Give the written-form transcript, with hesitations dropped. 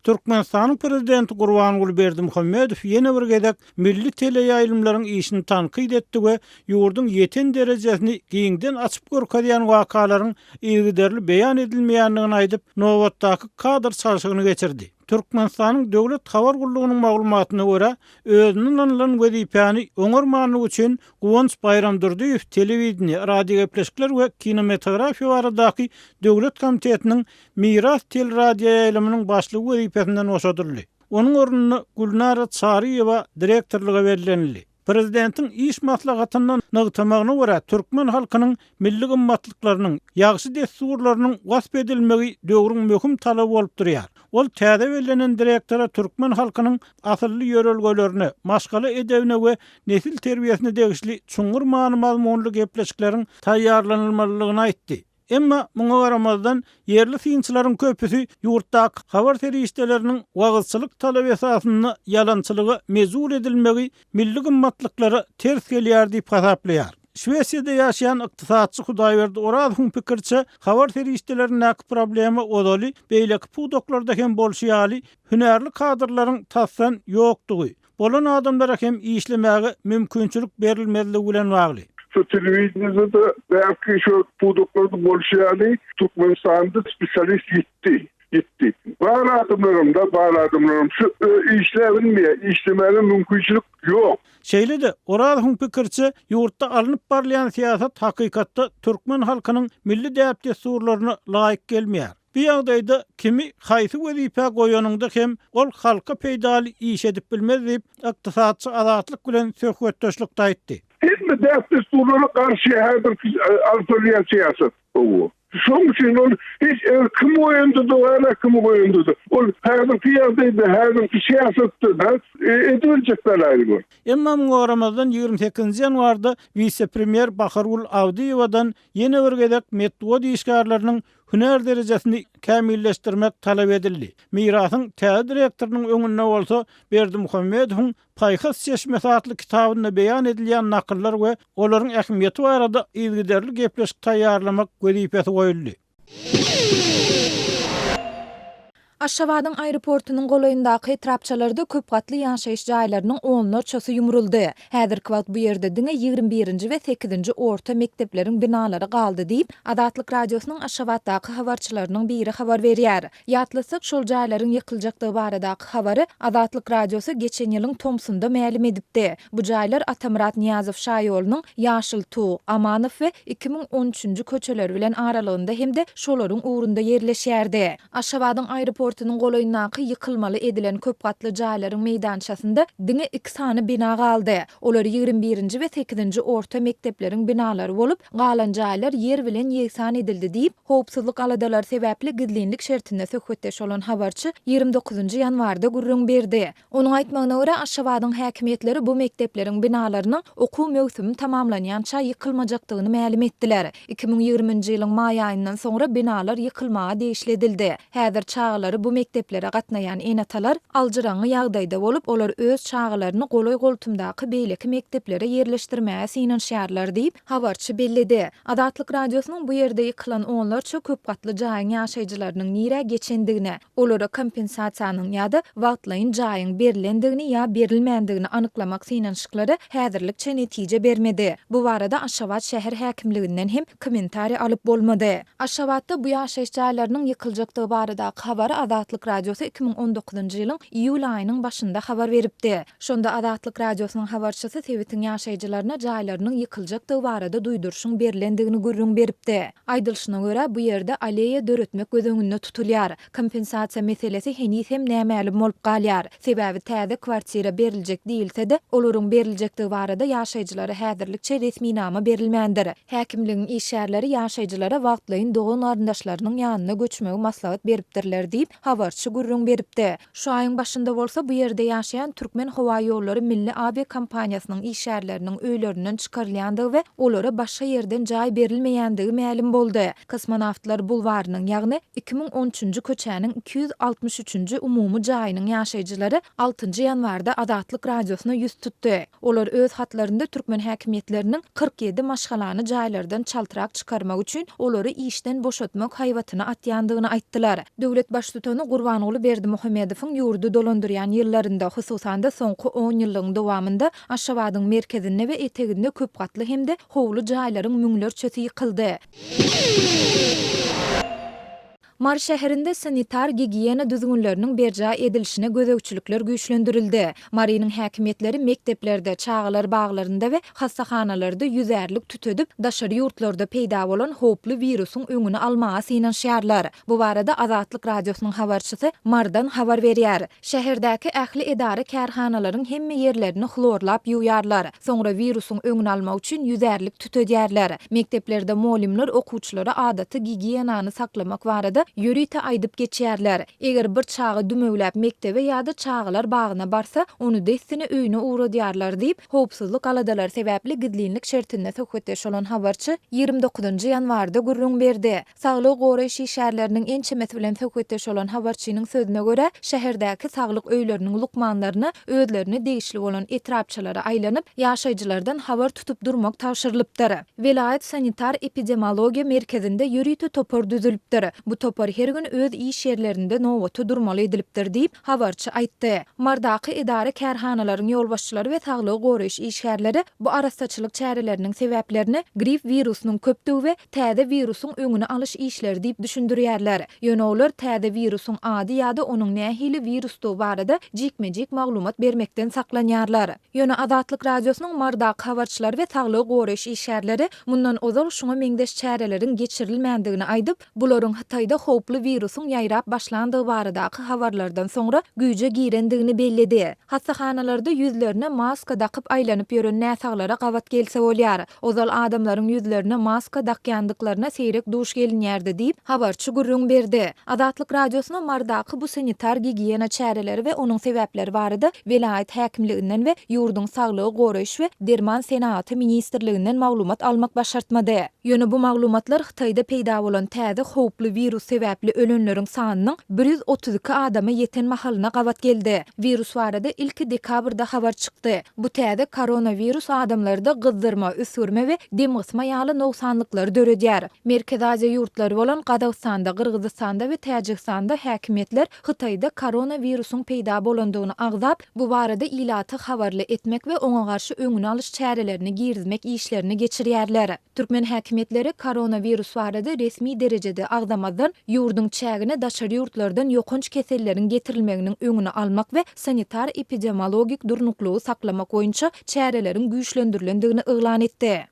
Türkmenistanyň prezidenti Gurbanguly Berdimuhamedow ýene bir gezek milli teleýaýlymlaryň işini tankyt etdi we ýurduň ýeten derejesini giňden açyp görkezýän wakalaryň yzygiderli beýan edilmeýändigini aýdyp, nobatdaky kadr çalşygyny geçirdi. Türkmenistanyň Döwlet habar gullugynyň maglumatyna görä, özüne ynanylan wezipäni oňarmanlygy üçin Guwanç Baýramdurdyýew Telewideniýe, radiogepleşikler we kinematografiýa baradaky döwlet komitetiniň Miras teleradioýaýlymynyň başlygy wezipesinden boşadyldy. Onuň ornuna Gülnara Çaryýewa direktorlyga bellenildi. Prezidentiň iş maslahatynda nygtamagyna görä, türkmen halkynyň milli gymmatlyklarynyň, ýagşy dessurlarynyň wasp edilmegi döwrüň möhüm talaby bolup durýar. Ol täze bellenen direktora türkmen halkynyň asylly ýörelgelerine, maşgala edebine we nesil terbiýesine degişli çuňňur many-mazmunly gepleşikleriň taýýarlanylmalydygyny aýtdy. Emma muňa garamazdan, ýerli synçylaryň köpüsi ýurtdaky habar serişdeleriniň wagyzçylyk talaby esasynda ýalançylyga mejbur edilmegi milli gymmatlyklara ters gelýär diýip hasaplaýar. Şwesiýada ýaşaýan ykdysatçy Hudaýberdi Orazowyň pikiriçe, habar serişdelerindäki problema ozaly beýleki pudaklarda hem bolşy ýaly, hünärli kadrlaryň tasdan ýokdugy, Bolan adamlara hem işlemäge mümkinçilik berilmezligi bilen bagly. Şu telewideniýede belki şu pudaklarda bolşy ýaly Türkmenistanda spesialist ýitdi. Ýitdi. Bar adamlaram-da, bar adamlaram şu işläbilmeýär, işlemäge mümkinçilik ýok. Şeýle-de, Orazowyň pikiriçe, ýurtda alnyp barylýan syýasat hakykatda türkmen halkynyň milli däp-dessurlaryna laýyk gelmeýär. Bu ýagdaýda kimi haýsy wezipä goýanyňda hem ol halka peýdaly iş edip bilmez diýip, ykdysatçy Azatlyk bilen söhbetdeşlikde aýtdy. Hemme däp-dessurlara garşy häzirki alyp barylýan syýasat bu. Şonuň üçin ol hiç eger kimi goýanda-da hala kimi goýanda-da ol häzirki ýagdaýda, häzirki syýasatda-da edibiljek belaýy bu. Emma muňa garamazdan 28 ýanwarda wise-premýer Bahargül Abdyýewadan ýene bir gezek metbugat işgärleriniň hünär derejesini kämilleşdirmek talap edildi. Mirasyň täze direktorynyň öňünde bolsa Berdimuhamedowyň Paýhas çeşmesi atly kitabynda beýan edilýän nakyllar we olaryň ähmiýeti barada yzygiderli gepleşik taýýarlamak wezipesi goýuldy. Aşgabadyň aeroportunyň golaýyndaky etrapçalarda köp gatly ýaşaýyş jaýlarynyň onlarçasy ýumruldy. Häzirki wagt bu ýerde diňe 21-nji we sekizinji orta mekdepleriň binalary galdy diýip, Azatlyk Radiosynyň Aşgabatdaky habarçylarynyň biri habar berýär. Ýatlatsak, şol jaýlaryň ýykyljakdygy baradaky habary Azatlyk Radiosy geçen ýylyň tomsunda mälim edipdi. Bu jaýlar Atamyrat Nyýazow şaýolunyň Ýaşyl Tug, Amanow we 2013-nji köçeleri bilen aralygynda hem-de şolaryň ugrunda ýerleşýärdi. Aşgabadyň aeroportunyň golaýyndaky ýykylmaly edilen köp gatly jaýlaryň meýdançasynda diňe iki sany bina galdy. Olar 21-nji we sekizinji orta mekdepleriň binalary bolup, galan jaýlar ýer bilen ýegsan edildi diýip, howpsuzlyk aladalary sebäpli gizlinlik şertinde söhbetdeş bolan habarçy 29-njy ýanwarda gürrüň berdi. Onuň aýtmagyna görä, Aşgabadyň häkimiýetleri bu mekdepleriň binalarynyň okuw möwsümi tamamlanýança ýykylmajakdygyny mälim etdiler. 2020-nji ýylyň maý aýyndan soňra binalar ýykylmaga degişli edildi. Häzir çagalary bu mekdeplere gatnaýan ene-atalar aljyraňňy ýagdaýda bolup, olar öz çagalaryny golaý-goltumdaky beýleki mekdeplere ýerleşdirmäge synanyşýarlar diýip, habarçy belledi. Azatlyk Radiosynyň bu ýerde ýykylan onlarça köp gatly jaýyň ýaşaýjylarynyň nirä geçendigine, olara kompensasiýanyň ýa-da wagtlaýyn jaýyň berlendigini ýa berilmändigini anyklamak synanyşyklary häzirlikçe netije bermedi. Bu barada Aşgabat şäher häkimliginden hem kommentariý alyp bolmady. Aşgabatda bu ýaşaýyş jaýlarynyň ýykyljakdygy baradaky habary Azatlyk Radiosy 2019-njy ýylyň iýul aýynyň başynda habar beripdi. Şonda Azatlyk Radiosynyň habarçysy sebitiň ýaşaýjylaryna jaýlarynyň ýykyljakdygy barada duýduryşyň berlendigini gürrüň beripdi. Aýdylyşyna görä, bu ýerde aleýa döretmek göz öňünde tutulýar. Kompensasiýa meselesi heniz hem nämälim bolup galýar. Sebäbi täze kwartira beriljek diýilse-de, olaryň beriljekdigi barada ýaşaýjylara häzirlikçe resminama berilmändir. Häkimligiň işgärleri ýaşaýjylara wagtlaýyn dogan-garyndaşlarynyň ýanyna göçmegi maslahat beripdirler diýip, habarçy gürrüň beripdi. Şu aýyň başynda bolsa bu ýerde ýaşaýan Türkmenhowaýollary milli awiakompaniýasynyň işgärleriniň öýlerinden çykarylýandygy we olara başga ýerden jaý berilmeýändigi mälim boldy. Kosmonawtlar bulwarynyň, ýagny 2013-nji köçäniň 263-nji umumy jaýynyň ýaşaýjylary altynjy ýanwarda Azatlyk Radiosyna ýüz tutdy. Olar öz hatlarynda türkmen häkimiýetleriniň 47 maşgalany jaýlardan çaltrak çykarmak üçin olary işden boşatmak haýbatyny atýandygyny aýtdylar. Döwlet. Baştutany Gurbanguly Berdimuhamedowyň ýurdy dolandyrýan ýyllarynda, hususan-da soňky onýyllygyň dowamynda Aşgabadyň merkezinde we eteginde köpgatly hem-de howly jaýlaryň müňlerçesi ýykyldy. Mary şäherinde sanitar-gigiýena düzgünleriniň berjaý edilişine gözegçilikler güýçlendirildi. Marynyň häkimiýetleri mekdeplerde, çagalar baglarynda we hassahanalarda ýüzärlik tütedip, daşary ýurtlarda peýda bolan howply wirusyň öňüni almaga synanyşýarlar. Bu barada Azatlyk Radiosynyň habarçysy Marydan habar berýär. Şäherdäki ähli edara-kärhanalaryň hemme ýerlerini hlorlap ýuwýarlar. Soňra wirusyň öňüni almak üçin ýüzärlik tütedýärler. Mekdeplerde mugallymlar okuwçylara adaty gigiýenany saklamak barada ýörite aýdyp geçýärler. Eger bir çaga dümewläp mekdebe ýa-da çagalar bagyna barsa, ony dessine öýüne ugradýarlar diýip, howpsuzlyk aladalary sebäpli gizlinlik şertinde söhbetdeş bolan habarçy 29 ýanwarda gürrüň berdi. Saglygy goraýyş işgärleriniň ençemesi bilen söhbetdeş bolan habarçynyň sözüne görä, şäherdäki saglyk öýleriniň lukmanlaryna özlerine degişli bolan etrapçalara aýlanyp, ýaşaýjylardan habar tutup durmak tabşyrylypdyr. Welaýat sanitar-epidemiologiýa merkezinde ýörite topar düzülipdir. Bu topar her gün öz iş ýerlerinde nobata durmaly edilipdir diýip, habarçy aýtdy. Mardaky edara-kärhanalaryň ýolbaşçylary we saglygy goraýyş işgärleri bu arassaçylyk çäreleriniň sebäplerini grip wirusynyň köpdügi we täze wirusyň öňüni alyş işleri diýip düşündirýärler. Ýöne olar täze wirusyň ady ýa-da onuň nähili wirusdygy barada jikme-jik maglumat bermekden saklanýarlar. Ýöne Azatlyk Radiosynyň Mardaky habarçylary we saglygy goraýyş işgärleri mundan ozal şuňa meňzeş çäreleriň geçirilmändigini aýdyp, bularyň Hytaýda howply wirusyň ýaýrap başlandygy baradaky habarlardan soňra güýje girendigini belledi. Hassahanalarda ýüzlerine maska dakyp aýlanyp ýören näsaglara gabat gelse bolýar. Ozal adamlaryň ýüzlerine maska dakýandyklaryna seýrek duş gelinýärdi diýip, habarçy gürrüň berdi. Azatlyk Radiosyna Marydaky bu sanitar-gigiýena çäreleri we onuň sebäpleri barada welaýat häkimliginden we ýurduň Saglygy goraýyş we derman senagaty ministrliginden maglumat almak başartmady. Ýöne bu maglumatlar Hytaýda peýda bolan täze howply wirus sebäpli ölenleriň sanynyň 132 adama ýeten mahalyna gabat geldi. Wirus barada ilki dekabrda habar çykdy. Bu täze koronawirus adamlarda gyzdyrma, üsgürme we demgysma ýaly nogsanlyklary döredýär. Merkezi Aziýa ýurtlary bolan Gazagystanda, Gyrgyzystanda we Täjigistanda häkimiýetler Hytaýda koronawirusyň peýda bolandygyny agzap, bu barada ilaty habarly etmek we oňa garşy öňüni alyş çärelerini girizmek işlerini geçirýärler. Türkmen häkimiýetleri koronawirus barada resmi derejede agzamazdan, ýurduň çägine daşary ýurtlardan ýokanç keselleriň getirilmeginiň öňüni almak we sanitar-epidemiologik durnuklygy saklamak boýunça çäreleriň güýçlendirilendigini yglan etdi.